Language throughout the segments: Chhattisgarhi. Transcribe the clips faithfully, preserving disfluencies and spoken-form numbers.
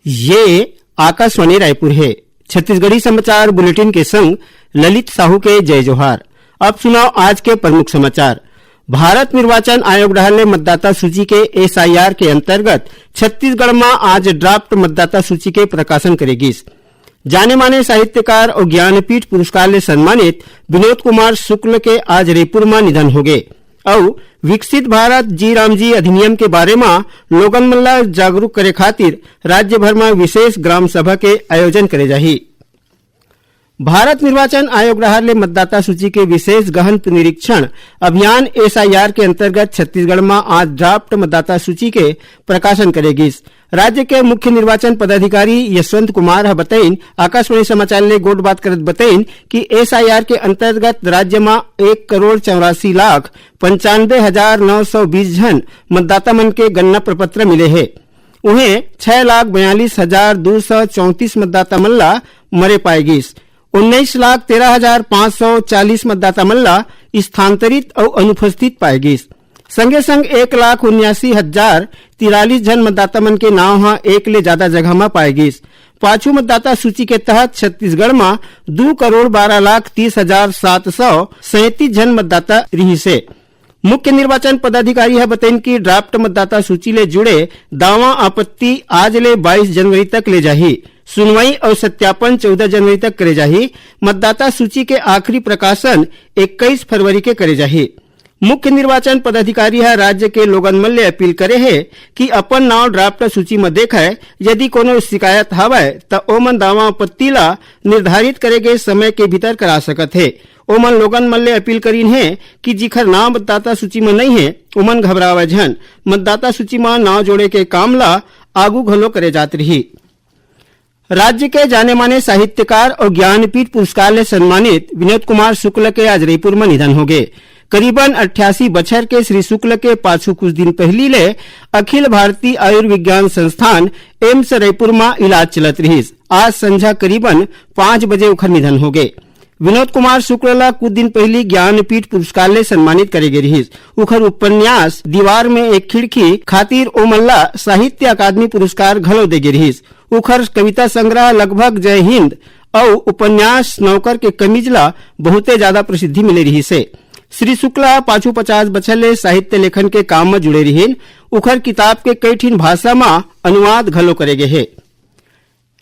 ये आकाशवाणी रायपुर हे। छत्तीसगढ़ी समाचार बुलेटिन के संग ललित साहू के जय जोहार। अब सुनव आज के प्रमुख समाचार। भारत निर्वाचन आयोग डहार ले मतदाता सूची के, एसआईआर, के अंतर्गत छत्तीसगढ़ म आज ड्राफ्ट मतदाता सूची के प्रकाशन करे गिस। जाने माने साहित्यकार अउ ज्ञानपीठ पुरस्कार ले सम्मानित विनोद कुमार शुक्ल के आज रईपुर म निधन होगे। अउ विकसित भारत जी राम जी अधिनियम के बारे म लोगन मन ल जागरूक करे खातिर राज्य भर म विशेष ग्राम सभा के आयोजन करे जाही। भारत निर्वाचन आयोग डहार ले मतदाता सूची के विशेष गहन पुनरीक्षण अभियान, एसआईआर, के अंतर्गत छत्तीसगढ़ म आज ड्राफ्ट मतदाता सूची के प्रकाशन करे गिस। राज्य के मुख्य निर्वाचन पदाधिकारी यशवंत कुमार ह बतइन, आकाशवाणी समाचार ले गोठबात करत बतइन कि एसआईआर के अंतर्गत राज्य म एक करोड़ चौरासी लाख पंचानबे हजार नौ सौ बीस झन मतदाता मन के गणना प्रपत्र मिले हे। उहें, छह लाख बयालीस हजार दू सौ चौंतीस मतदाता मन ला मरे पाए गिस। उन्नीस लाख तेरह हजार पाँच सौ चालीस मतदाता मन ला स्थानांतरित अउ अनुपस्थित पाए गिस। संगे संग एक लाख उन्यासी हजार तिरालीस झन मतदाता मन के नांव ह एक ले जादा जगह म पाए गिस। पाछू मतदाता सूची के तहत छत्तीसगढ़ म दू करोड़ बारह लाख तीस हजार सात सौ सैंतीस झन मतदाता रिहिस हे। मुख्य निर्वाचन पदाधिकारी ह बतइन कि ड्राफ्ट मतदाता सूची ले जुड़े दावा आपत्ति आज ले बाईस जनवरी तक ले जाही। सुनवाई अउ सत्यापन चौदह जनवरी तक करे जाही। मतदाता सूची के आखिरी प्रकाशन इक्कीस फरवरी के करे जाही। मुख्य निर्वाचन पदाधिकारी ह राज्य के लोगन मन ले अपील करे हे कि अपन नांव ड्राफ्ट सूची म देखय। यदि कोनो शिकायत हवय, त ओमन दावा आपत्ति ला निर्धारित करे गे समय के भीतर करा सकत हे। ओमन लोगन मन ले अपील करिन हे कि जिखर नांव मतदाता सूची म नइ हे, ओमन घबरावय झन। मतदाता सूची म नांव जोड़े के काम ला आगू घलो करे जात रिही। राज्य के जाने माने साहित्यकार अउ ज्ञानपीठ पुरस्कार ले सम्मानित विनोद कुमार शुक्ल के आज रईपुर म निधन होगे। करीबन अट्ठासी बछर के श्री शुक्ल के पाछू कुछ दिन पहिली ले अखिल भारतीय आयुर्विज्ञान संस्थान, एम्स रईपुर म इलाज चलत रिहिस। आज संझा करीबन पाँच बजे उखर निधन होगे। विनोद कुमार शुक्ल ला कुछ दिन पहिली ज्ञानपीठ पुरस्कार ले सम्मानित करे गे रिहिस। उखर उपन्यास दीवार में एक खिड़की खातिर ओमन ला साहित्य अकादमी पुरस्कार घलो दे गे रिहिस। उखर कविता संग्रह लगभग जय हिंद अउ उपन्यास नौकर के कमीज ला बहुते जादा प्रसिद्धि मिले रिहिस हे। श्री शुक्ल ह पाछू पचास बछर ले साहित्य लेखन के काम म जुड़े रिहिन। उखर किताब के कई ठिन भाषा म अनुवाद घलो करे गे हे।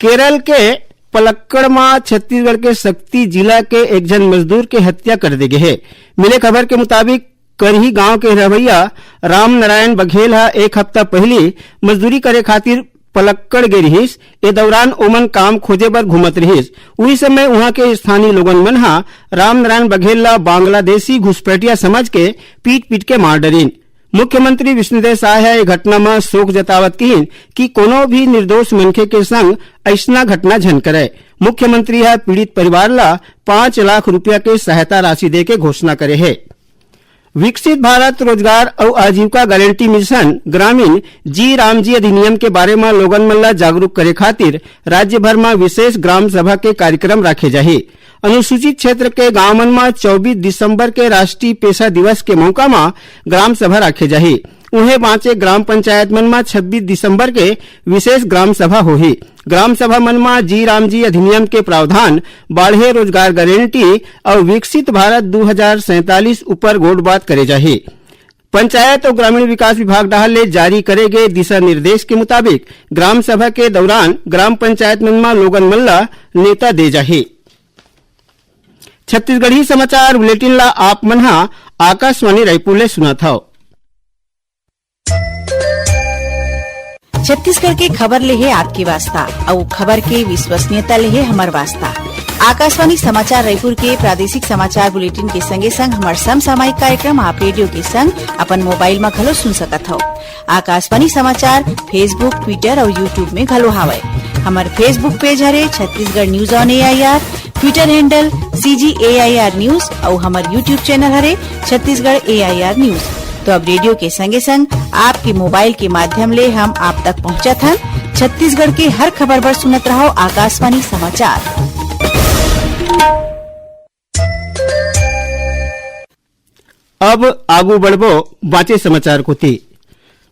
केरल के पलक्कड़ म छत्तीसगढ़ के सक्ती जिला के एक झन मजदूर के हत्या कर दे गे हे। मिले खबर के मुताबिक, करही गांव के रहवइया रामनारायण बघेल ह एक हफ्ता पहिली मजदूरी करे खातिर पलक्कड़ गे रिहिस। ए दौरान ओमन काम खोजे बर घूमत रिहिस। उही समय उहां के स्थानीय लोगन मन ह रामनारायण बघेल ला बांग्लादेशी घुसपैठिया समझ के पीट-पीट के मार डरिन। मुख्यमंत्री विष्णुदेव साय ह ए घटना म शोक जतावत किहिन कि कोनो भी निर्दोष मनखे के संग अइसना घटना झन करय। मुख्यमंत्री ह पीड़ित परिवार ला पाँच लाख रुपया के सहायता राशि दे के घोषणा करे हे। विकसित भारत रोजगार अउ आजीविका गारंटी मिशन ग्रामीण जी राम जी अधिनियम के बारे म लोगन मन ला जागरूक करे खातिर राज्य भर म विशेष ग्राम सभा के कार्यक्रम राखे जाही। अनुसूचित क्षेत्र के गांव मन म चौबीस दिसंबर के राष्ट्रीय पेशा दिवस के मौका म ग्राम सभा राखे जाही। उहें, बांचे ग्राम पंचायत मन म छब्बीस दिसंबर के विशेष ग्राम सभा होही। ग्राम सभा मन म जी राम जी अधिनियम के प्रावधान, बाढ़े रोजगार गारंटी अउ विकसित भारत दू हजार सैंतालीस ऊपर गोठबात करे जाही। पंचायत अउ ग्रामीण विकास विभाग डहार ले जारी करे गे दिशा निर्देश के मुताबिक ग्राम सभा के दौरान ग्राम पंचायत मन म लोगन मन ल नेवता दे जाही। छत्तीसगढ़ी समाचार बुलेटिन ला आप मन ह आकाशवाणी रायपुर ले सुनत हव। छत्तीसगढ़ के खबर ले हे आपके वास्ता, अउ खबर के विश्वसनीयता ले हे हमर वास्ता। आकाशवाणी समाचार रायपुर के प्रादेशिक समाचार बुलेटिन के संगे संग हमर समसामयिक कार्यक्रम आप रेडियो के संग अपन मोबाइल म घलो सुन सकत हव। आकाशवाणी समाचार Facebook, Twitter अउ YouTube में घलो हावय। हमर Facebook पेज हरे Chhattisgarh news on AIR, Twitter handle CG AIR news अउ हमर YouTube चैनल हरे छत्तीसगढ़ एआईआर न्यूज। तो अब रेडियो के संगे संग आपके मोबाइल के माध्यम ले हम आप तक पहुंचत हन। छत्तीसगढ़ के हर खबर बर सुनत रहव आकाशवाणी समाचार। अब आगू बढ़बो बांचे समाचार कोति।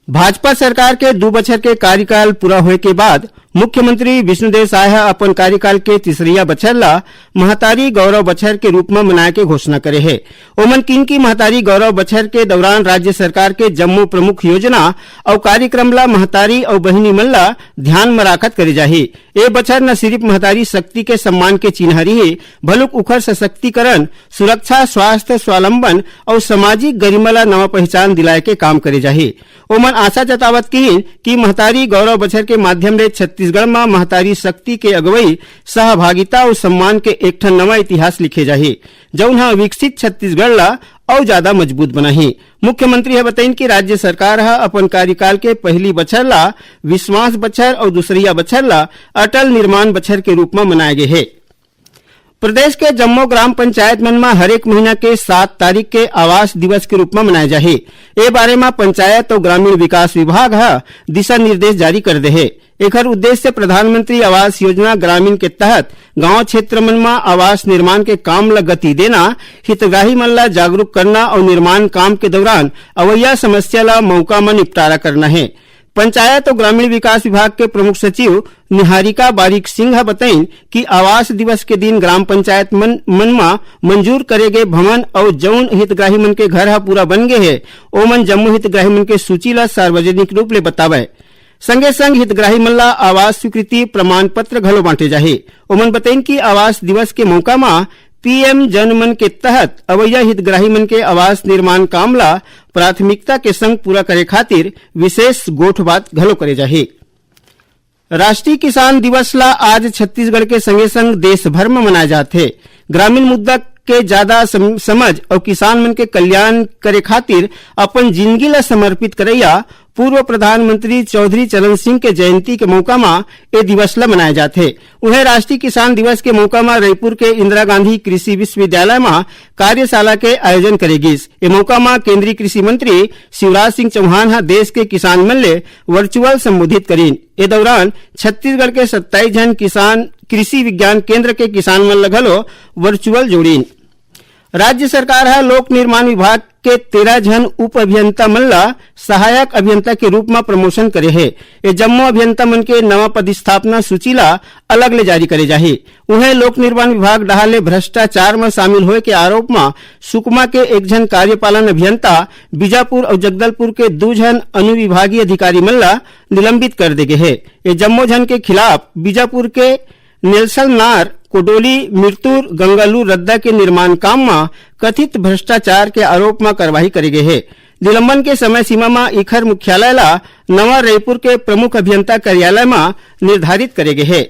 भाजपा सरकार के दू बछर के कार्यकाल पूरा होए के बाद मुख्यमंत्री विष्णुदेव साय ह अपन कार्यकाल के तीसरइया बछर ला महतारी गौरव बछर के रूप म मनाए के घोषणा करे हे। ओमन किन कि महतारी गौरव बछर के दौरान राज्य सरकार के जम्मो प्रमुख योजना अउ कार्यक्रम ला महतारी अउ बहिनी मन ला ध्यान म राखत करे जाही। ए बछर न सिरिफ महतारी शक्ति के सम्मान के चिन्हा रिही, भलुक उखर सशक्तिकरण, सुरक्षा, स्वास्थ्य, स्वावलंबन अउ सामाजिक गरिमा ला नवा पहिचान दिलाए के काम करे जाही। ओमन आशा जतावत किहिन कि महतारी गौरव बछर के माध्यम ले छत्तीसगढ़ म महतारी शक्ति के अगुवई, सहभागिता अउ सम्मान के एक ठन नवा इतिहास लिखे जाही, जउन ह विकसित छत्तीसगढ़ ला अउ जादा मजबूत बनाही। मुख्यमंत्री ह बतइन कि राज्य सरकार ह अपन कार्यकाल के पहिली बछर ला विश्वास बछर अउ दूसरइया बछर ला अटल निर्माण बछर के रूप म मनाए गे हे। प्रदेश के जम्मो ग्राम पंचायत मन म हरेक महीना के सात तारीख के आवास दिवस के रूप म मनाए जाही। ए बारे म पंचायत अउ ग्रामीण विकास विभाग ह दिशा निर्देश जारी कर दे हे। एखर उद्देश्य प्रधानमंत्री आवास योजना ग्रामीण के तहत गांव क्षेत्र मन म आवास निर्माण के काम ल गति देना, हितग्राही मन ल जागरूक करना अउ निर्माण काम के दौरान अवइया समस्या ल मौका म निपटारा करना हे। पंचायत अउ ग्रामीण विकास विभाग के प्रमुख सचिव निहारिका बारिक सिंह ह बतइन कि आवास दिवस के दिन ग्राम पंचायत मन, मन म मंजूर करे गे भवन अउ जउन हितग्राही मन के घर ह पूरा बन गे हे, ओमन जम्मो हितग्राही मन के सूची ल सार्वजनिक रूप ले बतावय। संगे संग हितग्राही मन ला आवास स्वीकृति प्रमाण पत्र घलो बांटे जाही। ओमन बतइन कि आवास दिवस के मौका म पीएम जन मन के तहत अवइया हितग्राही मन के आवास निर्माण काम ला प्राथमिकता के संग पूरा करे खातिर विशेष गोठबात घलो करे जाही। राष्ट्रीय किसान दिवस ला आज छत्तीसगढ़ के संगे संग देश भर म मनाए जात हे। ग्रामीण मुद्दा के जादा सम-, समझ अउ किसान मन के कल्याण करे खातिर अपन जिंदगी ला समर्पित करइया पूर्व प्रधानमंत्री चौधरी चरण सिंह के जयंती के मौका म ए दिवस ला मनाए जात हे। उहें, राष्ट्रीय किसान दिवस के मौका म रईपुर के इंदिरा गांधी कृषि विश्वविद्यालय म कार्यशाला के आयोजन करे गिस। ए मौका म केंद्रीय कृषि मंत्री शिवराज सिंह चौहान ह देश के किसान मन ले वर्चुअल संबोधित करिन। ए दौरान छत्तीसगढ़ के सत्ताईस झन किसान कृषि विज्ञान केंद्र के किसान मन ल घलो वर्चुअल जोड़िन। राज्य सरकार ह लोक निर्माण विभाग के तेरह झन उप अभियंता मन ल सहायक अभियंता के रूप म प्रमोशन करे हे। ए जम्मो अभियंता मन के नवा पदस्थापना सूची ल अलग ले जारी करे जाही। उहें, लोक निर्माण विभाग डहार ले भ्रष्टाचार म शामिल होए के आरोप म सुकमा के एक झन कार्यपालन अभियंता, बीजापुर अउ जगदलपुर के दू झन अनुविभागीय अधिकारी मन ल निलंबित कर दे गे हे। ए जम्मो झन के खिलाफ बीजापुर के नेलसलनार, कोडोली, मिरतुर, गंगालूर रद्दा के निर्माण काम म कथित भ्रष्टाचार के आरोप म कार्रवाई करे गे हे। निलंबन के समय सीमा म इखर मुख्यालय ला नवा रईपुर के प्रमुख अभियंता कार्यालय म निर्धारित करे गे हे।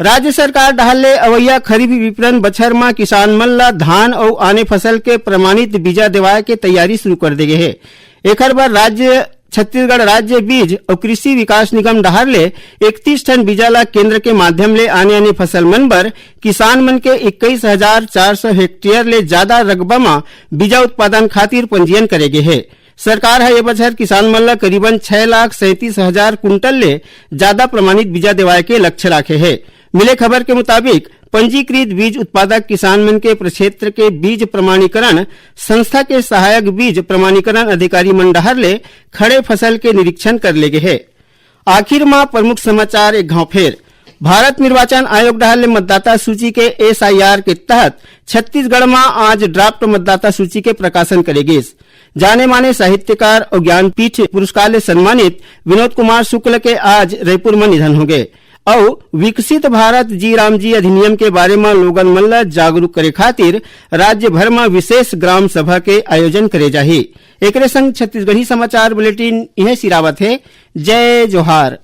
राज्य सरकार डहार ले अवइया खरीफ विपणन बछर म किसान मन ल धान अउ आने फसल के प्रमाणित बीजा देवाय के तैयारी शुरू कर दे गे हे। एखर बर राज्य, छत्तीसगढ़ राज्य बीज अउ कृषि विकास निगम डहार ले इकतीस ठन बीजा ल केंद्र के माध्यम ले आने-आने फसल मन बर किसान मन के इक्कीस हजार चार सौ हेक्टेयर ले जादा रकबा म बीजा उत्पादन खातिर पंजीयन करे गे हे। सरकार ह ए बछर किसान मन ल करीबन छह लाख सैंतीस हजार कुंटल ले जादा प्रमाणित बीजा देवाय के लक्ष्य राखे हे। मिले खबर के मुताबिक, पंजीकृत बीज उत्पादक किसान मन के प्रक्षेत्र के बीज प्रमाणीकरण संस्था के सहायक बीज प्रमाणीकरण अधिकारी मन डहार ले खड़े फसल के निरीक्षण कर ले गे हे। आखिर म प्रमुख समाचार एक घाव फेर। भारत निर्वाचन आयोग डहार ले मतदाता सूची के एसआईआर के तहत छत्तीसगढ़ म आज ड्राफ्ट मतदाता सूची के प्रकाशन करे गिस। जाने माने साहित्यकार अउ ज्ञानपीठ पुरस्कार ले सम्मानित विनोद कुमार शुक्ल के आज रईपुर म निधन होगे। अउ विकसित भारत जी राम जी अधिनियम के बारे म लोगन मन ल जागरूक करे खातिर राज्य भर म विशेष ग्राम सभा के आयोजन करे जाही। एकरे संग छत्तीसगढ़ी समाचार बुलेटिन इहें सिरावत हे। जय जोहार।